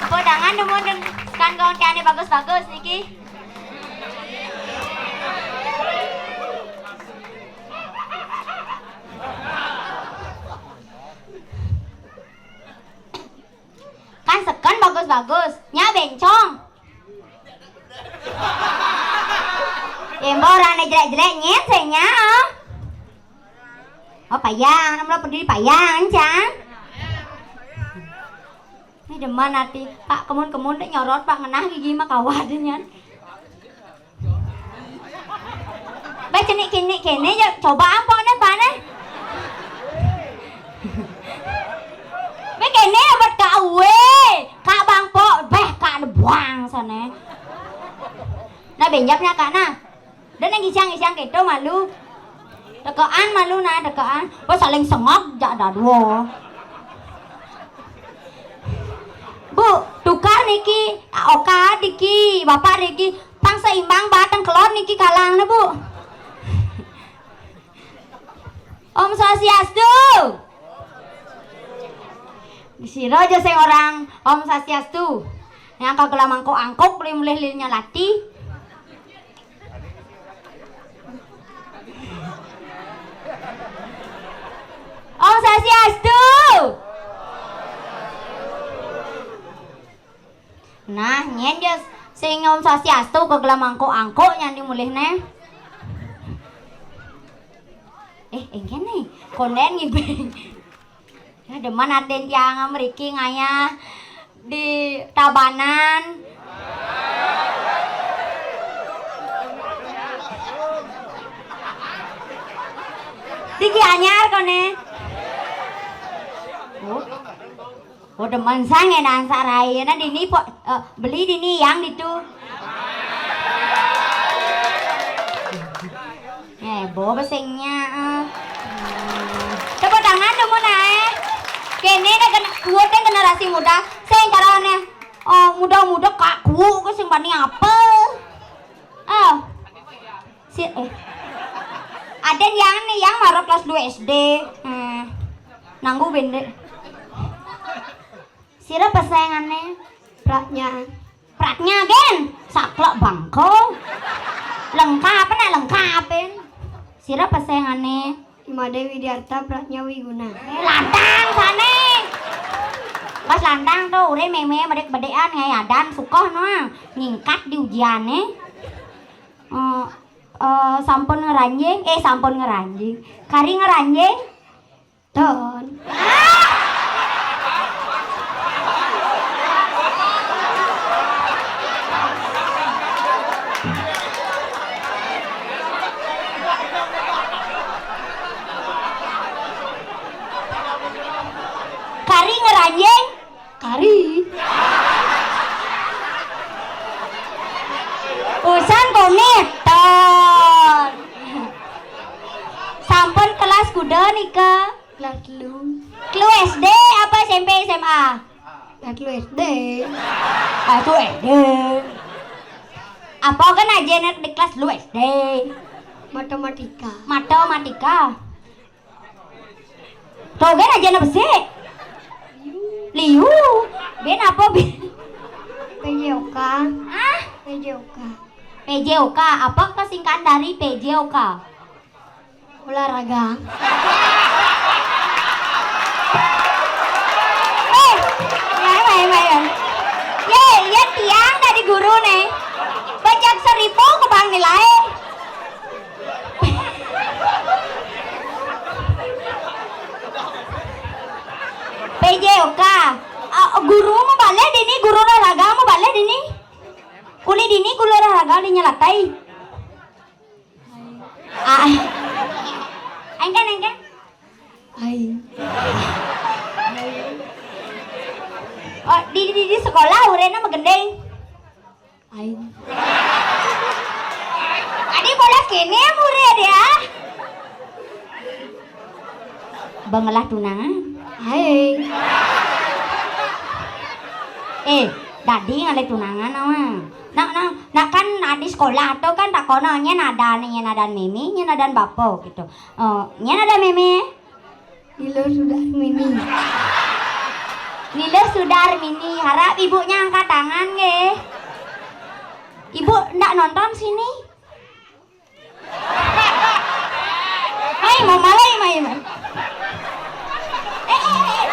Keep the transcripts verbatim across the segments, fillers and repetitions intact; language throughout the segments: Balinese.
Tepuk tangan dulu deng, kan kawan kiane bagus-bagus niki. Kan seken bagus-bagus, nya bencong. Embo orang jelek-jelek nyen senya. Oh, payang, namun peduli payang, cang. Ini demen hati, Pak, kemun-kemun dek nyorot, Pak, ngenah gigi mah kawat nyen. Beh, cenik kini kene ya, coba ampok ne, Pak, ne. Beh, kene obat Kak Uwe, Kak Bangpok, beh, Kak Lebuang sana. Nah, benjapnya, Kak, nah. Dan yang gisang-gisang gitu malu. Tekean malu, nah, tekean. Wah, saling sengok, jak dadua. Bu, tukar niki, oka niki, bapak niki, pang seimbang batang kelor niki kalang ne, Bu. Om Swastiastu. Sira aja sing orang Om Swastiastu. Yang kagela mangkok-angkok, mulih-mulih lilnya lati. Om Swastiastu. Nah, nyen ya sing Om Swastiastu kagela mangkok-angkok nyandi mulih ne. Eh, engken ne. Konden ngibing. Ya, demen aden tiang mriki ngayah di Tabanan. Di Gianyar kone. Oh. Oh, demen sang ya nang sarai. Nah, dini po, eh, beli dini yang ditu. Eh, bo besengnya, eh. Hmm. Tepuk tangan dulu, nah, eh. Kene ne gen-, kuat ne generasi muda. Sing carane, oh, muda-muda kaku ke sing bani apa? Oh. Si, eh. Aden yang ne, yang maro kelas dua S D. Hmm. Nanggu bende. Sira pesengane? Pratnya. Pratnya, gen. Saklek bangko. Lengkap, nak lengkapin. Sira pesengane? Imade Widiarta Pratnya Wiguna. Eh, lantang sane. Pas lantang tuh, ure meme medek-bedekan ngayadan sukoh no. Nyingkat di ujiane. Eh, Eh, sampun ngranjing, eh, sampun ngranjing. Kari ngranjing? Ton. Kari ngranjing? Kari. Usan kometon. Sampun kelas kuda nika? Kelas telu. Telu S D apa S M P, S M A? Kelas telu S D. Ah, telu S D. Apa kan aja anak di kelas telu S D? Matematika. Matematika. Togen aja na besik. Liu. Ben apa, Ben? P J O K. Ah? P J O K. P J O K, apa kesingkatan dari P J O K? Olahraga. Eh, main, main, main. Ye, lihat tiang dari guru nih. Pecak seribu ke bang nilai. P J O K. Ah, guru mau balik dini, guru olahraga mau balik dini. Kuli dini, kuli olahraga di nyelatai. Ah. Engken, engken. Aing. Oh, di, di, di sekolah urena magendeng. Aing. Adi bola kene murid ya. Bengelah tunangan. Aing. Eh, dadi ngalih tunangan awa. Nah, nah, nah kan adi sekolah tuh kan takono nyen adan, nyen adan mimi, nyen adan bapa gitu. Oh, nyen adan mimi. Nila Sudarmini. Nila Sudarmini, harap ibunya angkat tangan nggih. Ibu ndak nonton sini? Mai, mau malai, mai, mai. Eh, eh, eh.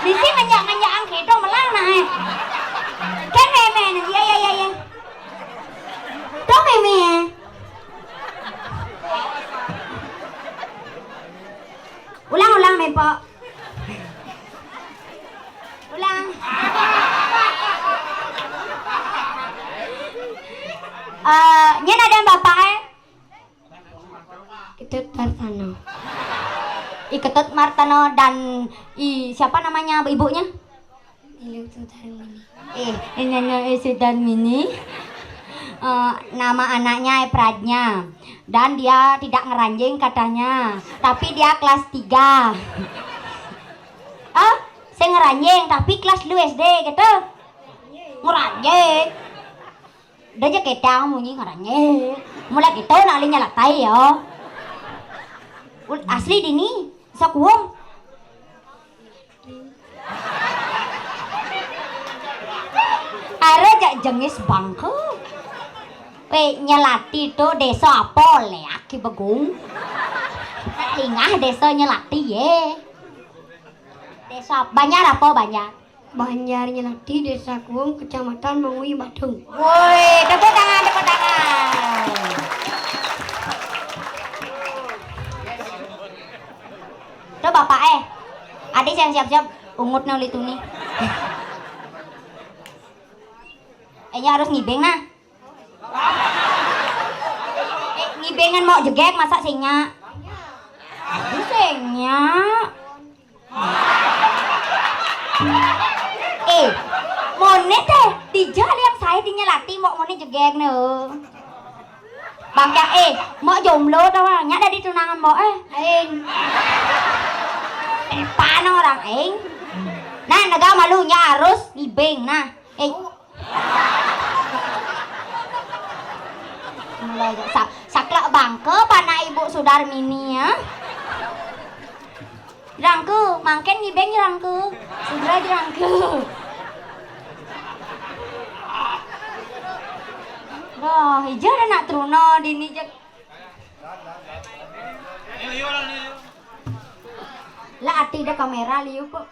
Bisi ngenjak-ngenjakan kita melang nah, eh. Kan meme, ya, ya, ya, ya. Tuh meme, ya. Ulang, ulang, Mepok. Ulang. Eh, nyen adan bapak, eh? Ketut Martano. I Ketut Martano dan i siapa namanya ibunya? Nila Sudarmini. Eh, ini, ini, eh, Sudarmini. Eh, nama anaknya, eh, Pradnya. Dan dia tidak ngeranjing katanya. Tapi dia kelas tiga. Ah, saya ngeranjing tapi kelas dua S D gitu. Ngeranjing. Udah aja ketang munyi ngeranjing. Mulai gitu lali nyelatai ya. Ul-, asli dini, sakuwung. Are jak jengis bangke. We, Nyelati to desa apa le aki begung? Lingah desa Nyelati ye. Desa ap-, Banjar apa Banjar? Banjar Nyelati, Desa Kuwung, Kecamatan Mengwi, Badung. Woi, tepuk tangan, tepuk tangan. Tuh bapak eh, adi sing siap-siap ungut nang lituni. Eh, nya harus ngibing nah. Eh, ngibingan mau jegek masa sing nya. Aduh sing nya. Eh, mone teh, dija liang sae di Nyelati mau mone jegek ne. Bangke, eh, mau jomblo tau, nya dadi tunangan mau, eh. Aing. Tepan orang aing. Nah, nega malunya harus ngibing, nah. Eh. Mulai sa-, saklek bangke panak Ibu Sudarmini ya. Jerangku, mangken ngibeng jerangku. Segera jerangku. Doh, ija ada nak teruna dini jek. Lah ati ada kamera liu kok.